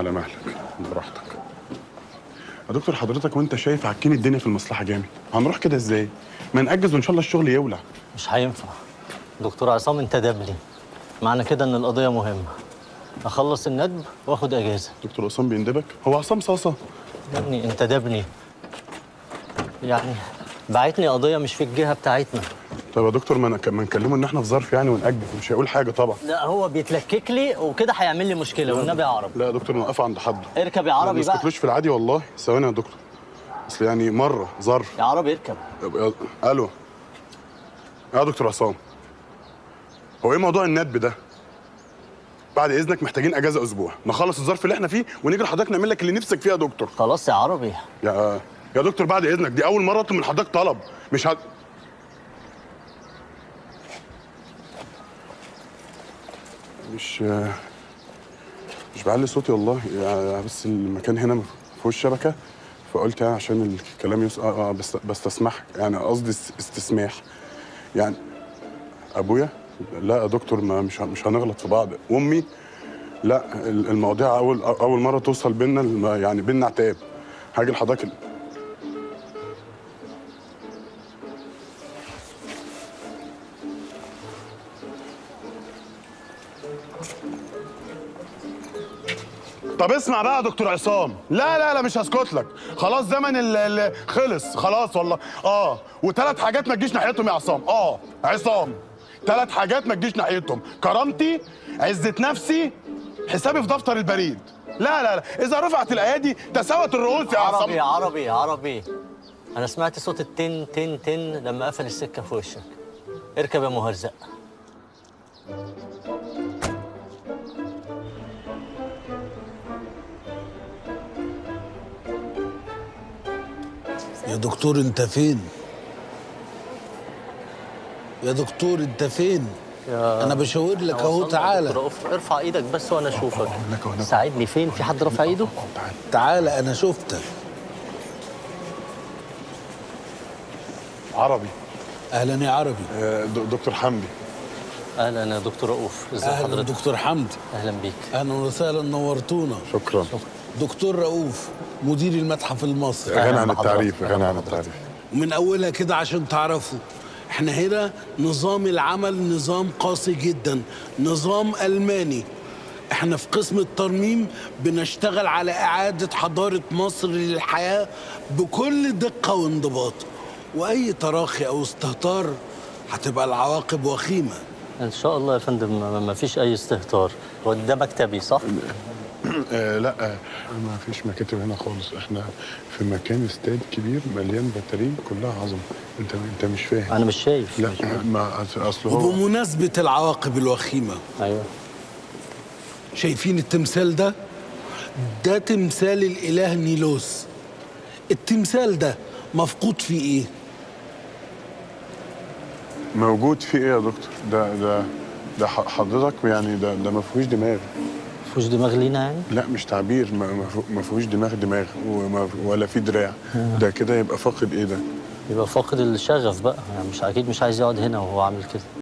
على مهلك، براحتك. يا دكتور حضرتك وانت شايف عكين الدنيا في المصلحة جامد، هنروح كده ازاي؟ ما نأجز وان شاء الله الشغل يولع. مش هينفع. دكتور عصام انتدب لي، معنى كده ان القضية مهمة. اخلص الندب واخد اجازه. دكتور عصام بيندبك؟ هو عصام صاصه؟ يا ابني انتدبني، يعني بعتني قضية مش في الجهة بتاعتنا. طيب يا دكتور ما نكلمه ان احنا في ظرف يعني ونأجز، مش هيقول حاجة طبعا. لا هو بيتلكك لي وكده هيعمل لي مشكلة، والنبي يا عربي. لا يا دكتور نوقفه عند حده. اركب يا عربي ما بقى. نسكتلوش في العادي والله. ثواني يا دكتور، اصل يعني مرة ظرف. يا عربي اركب. الو يا دكتور عصام، هو ايه موضوع الندب ده؟ بعد اذنك محتاجين اجازه اسبوع، نخلص الظرف اللي احنا فيه ونيجي لحضرتك نعمل لك اللي نفسك فيه يا دكتور. خلاص يا عربي. يا دكتور بعد اذنك، دي اول مرة اطلب من حضرتك طلب. مش ه... مش مش بعلي صوتي والله يعني، بس المكان هنا ما فيهوش شبكة، فقلت يعني عشان الكلام يوصل. بس بستسمحك يعني، قصدي استسماح يعني. ابويا؟ لا يا دكتور، ما مش هنغلط في بعض. امي؟ لا، المواضيع اول مرة توصل بينا يعني، بينا عتاب. هاجي لحضرتك. طب اسمع بقى يا دكتور عصام، لا لا لا مش هسكت لك، خلاص زمن ال خلص خلاص والله. وثلاث حاجات ما تجيش ناحيتهم يا عصام. عصام، ثلاث حاجات ما تجيش ناحيتهم: كرامتي، عزة نفسي، حسابي في دفتر البريد. لا لا لا، إذا رفعت الأيادي تساوت الرؤوس يا عصام. عربي يا عربي يا عربي، أنا سمعت صوت التن تن تن لما قفل السكة في وشك. اركب يا مهرزق. يا دكتور انت فين؟ يا دكتور انت فين؟ انا بشاور لك اهو، تعالى. ارفع ايدك بس وانا اشوفك. ساعدني. فين؟ في حد رفع ايده؟ تعالى انا شفتك. عربي. اهلا يا عربي. دكتور حمدي. اهلا يا دكتور رؤوف، ازي حضرتك؟ اهلا دكتور حمدي. اهلا بيك. اهلا وسهلا، نورتونا. شكرا. دكتور رؤوف مدير المتحف المصري. غني عن التعريف، غني عن التعريف. ومن اولها كده عشان تعرفوا، احنا هنا نظام العمل نظام قاسي جدا، نظام ألماني. احنا في قسم الترميم بنشتغل على إعادة حضارة مصر للحياة بكل دقة وانضباط، وأي تراخي أو استهتار هتبقى العواقب وخيمة. إن شاء الله يا فندم ما فيش أي استهتار. هو ده مكتبي صح؟ لا، ما فيش مكاتب هنا خالص، احنا في مكان استاد كبير مليان بتاريخ كلها عظمه. انت مش فاهم. انا مش شايف. لا ما اصل هو. وبمناسبة العواقب الوخيمة، ايوه، شايفين التمثال ده؟ ده تمثال الاله نيلوس. التمثال ده مفقود فيه ايه؟ موجود فيه ايه يا دكتور؟ ده حضرتك يعني ده ما فيهوش دماغ. ما فيهوش دماغ لينا يعني؟ لا مش تعبير، ما فيهوش دماغ ولا في دراع. ده كده يبقى فاقد ايه ده؟ يبقى فاقد الشغف بقى يعني، مش اكيد مش عايز يقعد هنا وهو عامل كده.